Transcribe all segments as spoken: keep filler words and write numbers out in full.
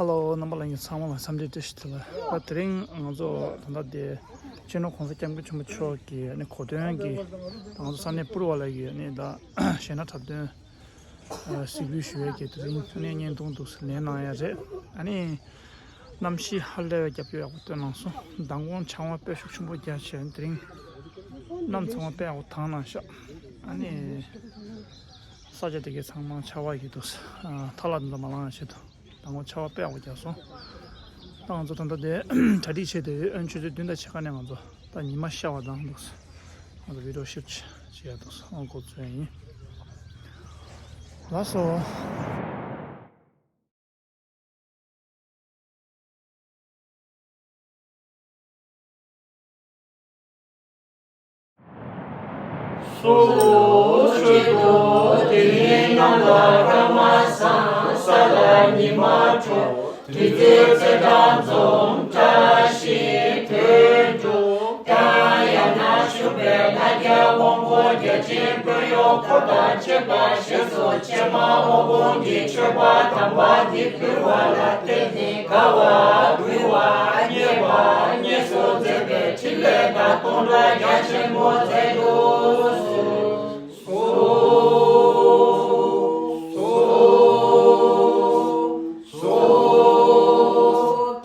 ཧེ་ལོ། རྣམ་པ་ལྷན་རྒྱས་ཚང་མ་ལ་འཚམས་འདྲི་བཀྲ་ཤིས་བདེ་ལེགས། ད་དེ་རིང་ང་ཚོ་ད་ལྟ་དེ་སྤྱི་ནོར་༸གོང་ས་༸སྐྱབས་མགོན་ཆེན་པོ་མཆོག་གི་ཨ་ནི་གོ་སྟོན་གྱི་ད་ང་ཚོ་ས་གནས་པུར་བ་ལ་ཡི་ཨ་ནི་ད་གཞས་སྣ་འཁྲབ་སྟོན་གཟིགས་འབུལ་ཞུ་ཡས་ཀྱི་དེ་རིང་ཨ་ནི་བརྙན་ཐུང་འདུག་ལེན་གནང་ཡ་རེད། ཨ་ནི་གནམ་གཤིས་ཧ་ལས་པའི་རྒྱབ་སྐྱོར་ཡག་པོ་སྟོན་གནང་སོང་། མདང་དགོང་ཆར་པ་དཔེ་ཤུགས་ཆེན་པོ་རྒྱག་བྱས་དེ་རིང་གནམ་ཚང་མ་དཔེ་ཡག་པོ་དྭངས་གནང་ཤག་ཨ་ནི་ས་ཆ་དེ་གའི་ཚང་མ་ཆར་པ་ཡིས་འདུག་ཐ་ལ་འཛོམས་མ་ལངས་ཆེད་དུ། མདང་དགོང་ཆར་པ་དཔེ་ཡག་པོ་རྒྱག་སོང་། ད་ང་ཚོ་ད་ལྟ་དེ་གྲ་སྒྲིག་བྱས་ཏེ་ཡོད། ཨ་ནི་ཆུ་ཚོད་བདུན་དང་ཕྱེད་ཀ་ནས་ང་ཚོ་ད་ཉི་མ་ཤར་བ་དང་འདུག་ང་ཚོ་བི་ཌི་ཡོ་ཤུཊ་བྱེད་ཡ་འདུག་ཨ་འགོ་ཚུགས་ཡ་ཡིན། ལགས་སོ། སོ་སོ་ཆོས་སྐྱོང་དེ་ཡི་ནང་ལ་སྐར་མ་བཟང་། ས་ལ་ཉི་མ་འཁྲུངས། དུས་ཚོད་ཚེས་གྲངས་འཛོམས། བཀྲ་ཤིས་དོན་འགྲུབ། ཡང་ཡང་ན་བཞུགས་པའི་ལྷ་རྒྱལ་དབང་པོ་རྒྱལ་ཆེན་པོ་ཡོངས་འཁོར་དང་བཅས་པ་ཞེས་སོགས་ཕྱི་མ་དབང་པོ་གི་མཆོད་པ་དམ་པ་འདི་ཕུལ་བ་ལ་བརྟེན་ནས་དགའ་བ་འགུལ་བ་མཉེས་པ་མཉེས་སུ་མཛད་པའི་ཕྲིན་ལས་དང་སྟོང་གྲོགས་རྒྱ་ཆེན་པོ་མཛད་དུ་གསོལ། གསོལ། གསོལ། གསོལ།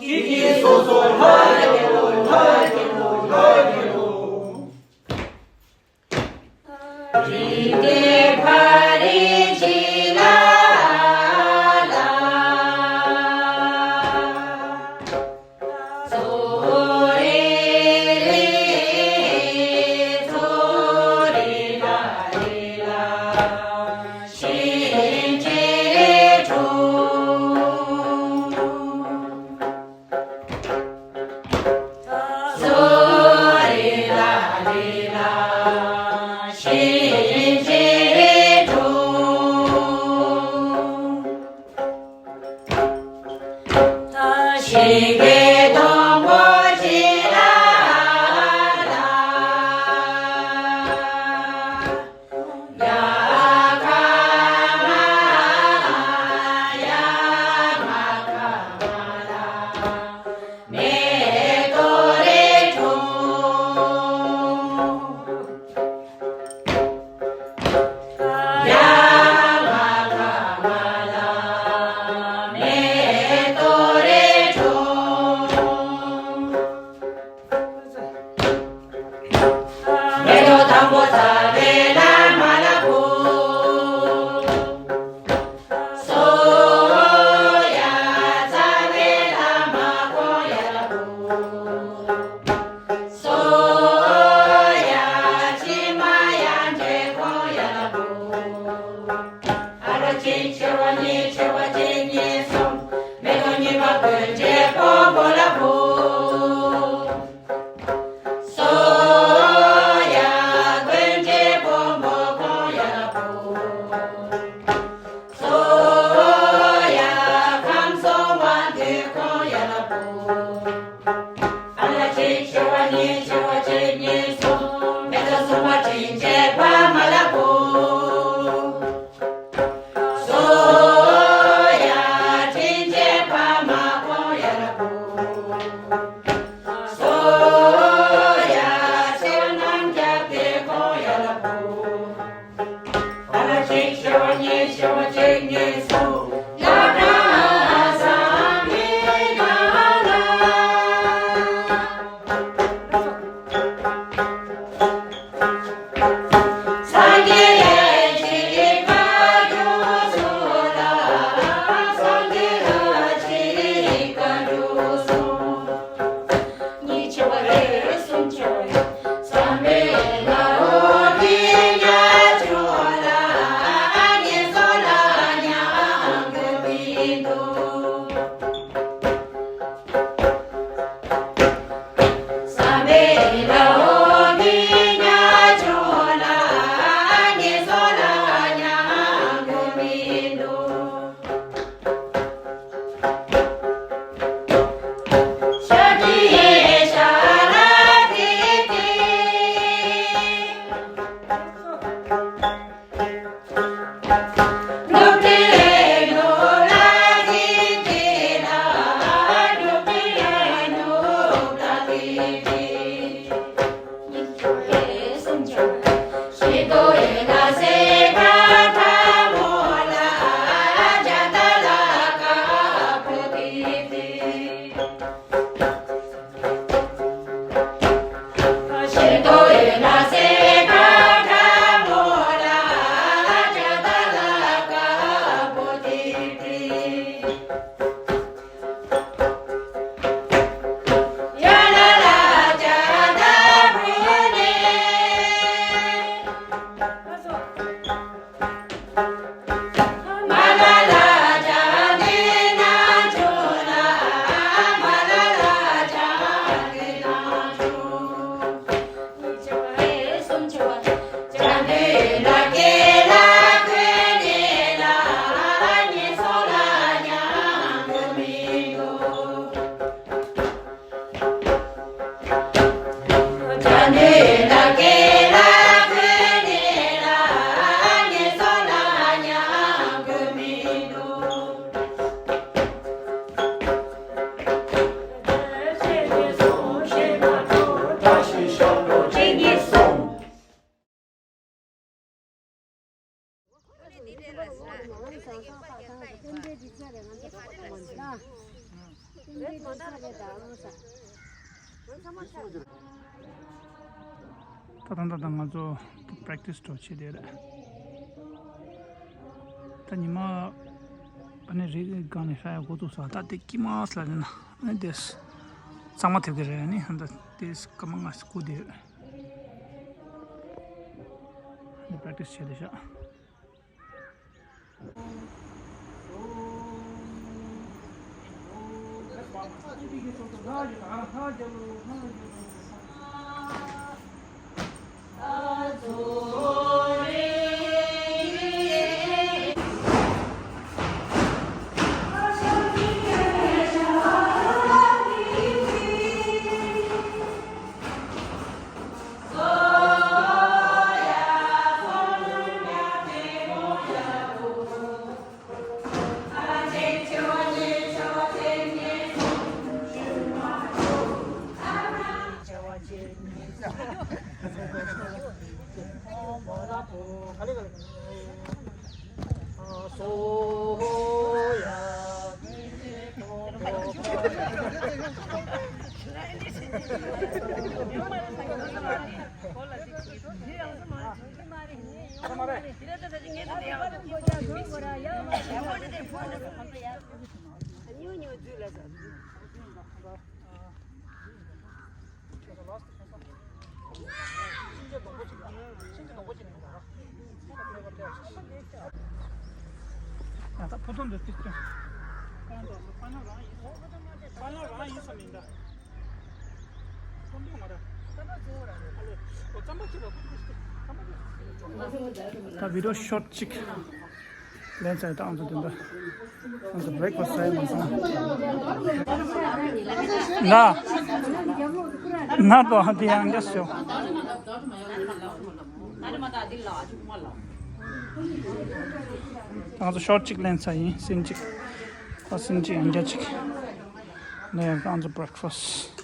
ཀི་ཀི་སོ་སོ་ལྷ་རྒྱལ་ལོ། ལྷ་རྒྱལ་ལོ། ལྷ་རྒྱལ་ལོ། རིགས་ལྡན་ཕ་རི་ཇི་ལ་ལ། ཚོ་རེ་རེ་ཚོ་རེ་ལ་རེ་ལ་ཤིང་ཆེ་ཁྲོ། ཚོ་རེ་ལ་རེ་ལ་ཤིང་ཆེ་ཁྲོ། ཤིང་གི་སྡོང་པོ་ཆེ་ལ་ལ། ཡ་ཁ་མ་ཡ་མ་ཁ་མ་ལ་མེ་ཏོག་རེ་ཁྲོ། ཡ་མ་ཁ་མ་ལ་མེ་ཏོག་རེ་ཁྲོ། མེ་ཏོག་དང་པོ་རྩ་བའི་བླ་མ་ལ་ཕུལ། སོ་ཡ་རྩ་བའི་བླ་མ་ཁོང་ཡ་ལ་ཕུལ། སོ་ཡ་ཕྱི་མ་ཡ་འདྲེ་ཁོང་ཡ་ལ་ཕུལ། ཨ་རོ་གཅིག་ཆེ་བ་གཉིས་ཆེ་བ་གཅིག་གཉིས་གསུམ། མེ་ཏོག་གཉིས་པ་ཀུན་གྱི་ཕུང་པོ་ལ་ཕུལ། སོ་ཡ་ཀུན་གྱི་ཕུང་པོ་ཁོང་ཡ་ལ་ཕུལ། སོ་ཡ་ཁམས་གསུམ་དབང་འདུས་ཁོང་ཡ་ལ་ཕུལ། ཨ་ལ་གཅིག་ཆེ་བ་གཉིས་ཆེ་བ་གཅིག་གཉིས་གསུམ། མེ་ཏོག་གསུམ་པ་དྲིན་ཅན་པདྨ་ལ་ཕུལ། སོ་ཡ་དྲིན་ཅན་པདྨ་ཁོང་ཡ་ལ་ཕུལ། སོ་ཡ་ཆེ་བ་རྣམས་ཀྱང་དེ་ཁོང་ཡ་ལ་ཕུལ། ཨ་ལ་གཅིག་ཆེ་བ་གཉིས་ཆེ་བ་གཅིག་གཉིས་གསུམ། ལ་ན་ས་མི་ན་ལ། སངས་རྒྱས་ཀྱི་བཀའ་བརྒྱུད་སོང་ལ། སངས་རྒྱས་ཀྱི་བཀའ་བརྒྱུད་སོང་། གཉིས་ཆེ་བ་རེ་གསུམ་ཆེ་བ་ཡོད། བསམ་པའི་ངོ་བོ་དེ་ཉག་ཆུང་ལ། ངན་སོང་ལ་མྱང་དགོས་མི་འདུག་བསམ་པའི་ངོ་བོ་དེ་ཉག་ཆུང་ལ། ངན་སོང་ལ་མྱང་དགོས་མི་འདུག་ད་ད་ད་ད་ང་ཚོ་པེ་རེག་ཊི་སི་འགྲོ་བྱེད་དེ་རེད། ད་ཉི་མ་ཨ་ནི་རི་སྒང་ནས་ཧྲ་ཡ་འགོ་ཚུགས་སོང་། ད་དེ་ཀི་མ་སི་ལ་རེད་ན། ཨ་ནི་དེས་གཙང་མ་ཐེབས་ཀྱི་རེད། ཨ་ནི་ད་དེས་སྐར་མ་ལྔ་སྐུ་དེ་རེད། ཨ་ནི་པེ་རེག་ཊི་སི་བྱེད་དེ་ཤག་ད་ཕུ་ཐུང་འདི་ཚིག་ཅན། པ་ལོ་རང་ཡིན། པ་ལོ་རང་ཡིན་བསམ་ཡིན་ད། ད་བི་ཌི་ཡོ་ཤོཊ་གཅིག་ལེན་ཚར། ད་ང་ཚོ་དེ་འདྲ་ང་ཚོ་བྷི་རེག་ཕ་སི་ཊི་ཟ་ཡ་མ་སོང་། ན་ན་དོ་དེ་ཡང་རྒྱ་སོ། ང་ཚོ་ཤོཊ་གཅིག་ལེན་ཚར་ཡིན། སིན་གཅིག་ད་སིན་གཅིག་ཡང་རྒྱ་གཅིག་ནས་ང་ཚོ་བྷི་རེག་ཕ་སི་ཊི།